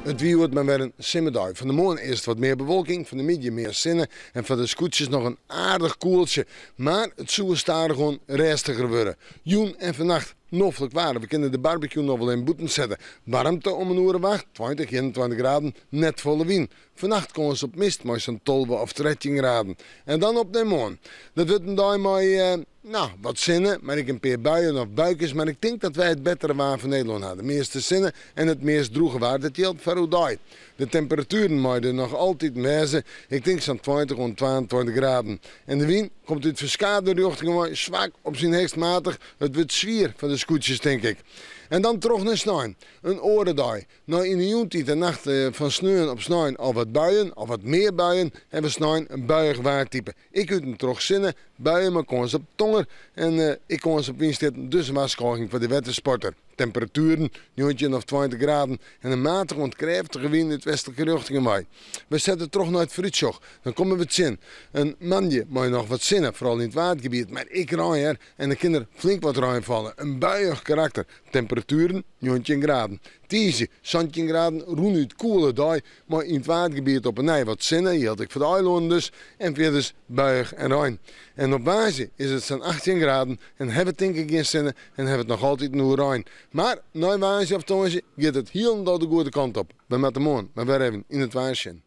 It wie hjoed mar wer in simmerdei. Fan de moarn earst wat mear bewolking, fan de middei mear sinne en foar de skûtsjes noch in aardich koeltsje. Mar it soe stadichoan rêstiger wurde. Jûn en fannacht noflik waar. We kinne de barbecue noch wol even bûten sette. Waarmte om in oere of acht, 20, 21 graden, net folle wyn. Fannacht kâns op mist mei sa'n 12 of 13 graden. En dan op nei moarn. Dat wurdt in dei mei, no, wat sinne, mar ek in pear buien of buikes. Mar ik tink dat wy it bettere waar fan Nederlân ha. De measte sinne en it meast drûge waar, dat jildt foar oerdei. De temperatueren meie der noch altiten wêze, ik tink sa'n 20 oant 22 graden. En de wyn komt út ferskate rjochtingen wei, swak op syn heechst matich. It wurdt swier foar de skûtsjes, tink ik. En dan troch nei snein, in oare dei. Nei yn de jûntiid en nacht fan sneon op snein al wat buien, of wat mear buien, en we snein in buiïch waartype. Ek út en troch sinne, buien mei kâns op tonger en ek kâns op wynstjitten, dus in warskôging foar de wettersporter. Temperatueren, 19 of 20 graden en in matige oant krêftige wyn út westlike rjochtingen wei. We sette troch nei it foarútsjoch. Dan komme we tsjin in moandei mei noch wat sinne, foaral yn it Waadgebiet, mar ek rein hear. En dan kin der flink wat rein falle. In buiïch karakter. Temperatueren, 19 graden. Tiisdei, 17 graden, rûnút koele dei, mei yn it Waadgebiet op 'e nij wat sinne, jildt ek foar de eilannen dus, en fierders buiïch en rein. En op woansdei is it sa'n 18 graden en ha we tink ik gjin sinne en ha we it noch altiten oer rein. Mar nei woansdei of tongersdei giet it hielendal de goede kant op. We moatte moarn mar wer even yn it waar sjen.